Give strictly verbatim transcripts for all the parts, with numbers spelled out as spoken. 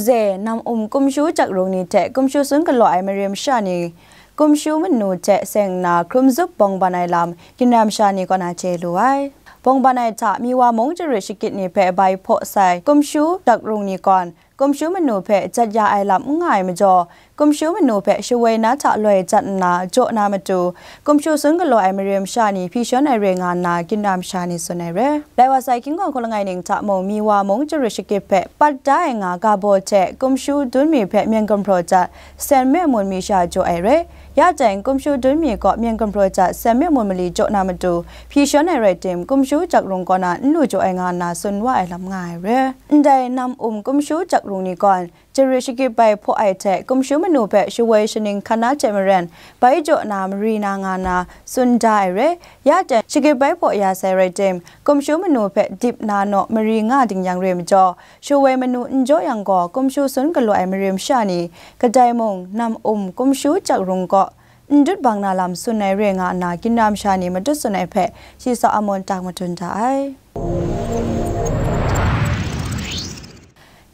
de, nam um kumshu jak rung ni hte kumshu sun galaw ai mare masha ni, kumshu manu hte seng nna hkrum zup bawng ban ai lam, ginra masha ni kaw na chye lu ai. Bawng ban ai hta, Miwa mung jarit shakit ni hpe bai hpaw sai kumshu jak rung ni gawn, kumshu manu hpe jat ya ai lam n nga ai majaw, kumshu manu hpe shawoi na hta loi jat nna jaw na matu, kumshu sun galaw ai mare masha ni hpyi shawn ai re nga nna, ginra masha ni tsun ai re. Lai wa sai King Kawng hku langai ning hta mung, Miwa mung jarit shakit hpe pat da ai nga ga baw hte kumshu dun mi hpe myen gumhpraw jat, sen me mun mi sha jaw ai re. Ya dai, kumshu dun mi gaw myen gumhpraw jat, sen me mun mali jaw na matu, hpyi shawn ai rai tim, kumshu jak rung kaw na n lu jaw ai nga nna tsun wa ai lam nga ai re. Ndai nam um kumshu jak rung ni gawn, jarit shakit bai hpaw ai hte kumshu manu hpe shawoi shaning hkan na hte maren, bai jaw na mari na nga na tsun da ai re. Ya dai, shakit bai hpaw ya sai rai tim, kumshu manu hpe dip na naw mari nga ding yang re majaw, shawoi manu n jaw yang gaw, kumshu sun galaw ai mare masha ni, kadai mung, nam um kumshu jak rung kaw, n dut bang na lam tsun ai re nga nna, ginra masha ni matut tsun ai hpe, shi sa a mawn tak madun da ai.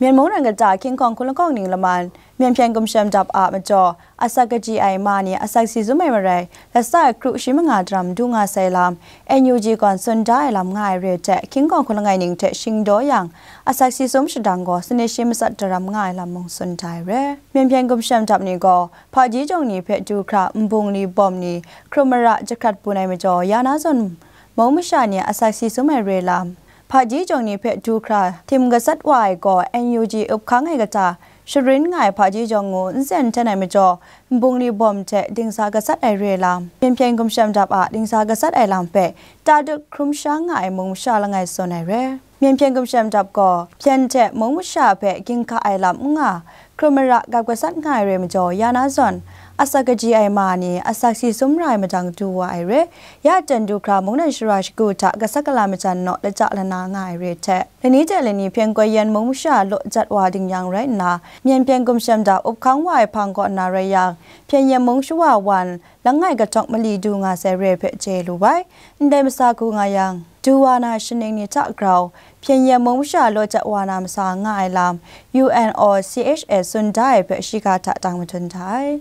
Myen mung ran kata King Kawng hku lakawng ning laman, Myen hpyen gumshem dap a majaw, asak kaji ai ma ni asak si zum ai marai, lasa ai kru shi manga daram du nga sai lam, N U G gawn tsun da ai lam nga ai re hte, King Kawng hku langai ning hte shingdaw yang, asak si sum shadang gaw, sanit shi matsat daram nga ai lam mung tsun da ai re. Myen hpyen gumshem dap ni gaw, hpaji jawng ni hpe du hkra nbung li bawm ni, hkrum mara jahkrat bun ai majaw, ya na zawn mung masha ni asak si sum ai re lam, hpaji jawng ni hpe du hkra htim gasat wa ai gaw, N U G up hkang ai kata, sharin nga ai hpaji jawng ngu nsen hten ai majaw, nbung li bawm hte dingsa gasat ai re lam, myen hpyen gumshem dap a dingsa gasat ai lam hpe, ta dut hkrum sha nga ai mung masha langai tsun ai re. Myen hpyen gumshem dap gaw, hpyen hte mung masha hpe ginhka ai lam n nga, hkrum mara gap gasat nga ai re majaw, ya na zawn, asak kaji ai ma ni asak si sum ra ai madang du wa ai re, ya ten du hkra mungdan shara shagu hta gasat gala majan naw lata lana nga ai re hte, lani hte lani hpyen goi yan mung masha law jat wa ding yang rai nna, myen hpyen gumshem dap up hkang wa ai hpang kaw na rai yang, hpyen yan mung shawa wan, langai kahtawng mali du nga sai re hpe chye lu ai. Ndai masa hku nga yang, du wa na shaning ni hta grau, hpyen yan mung masha law jat wa na masa nga ai lam, U N O C H A tsun da ai hpe shiga hta tang madun da ai.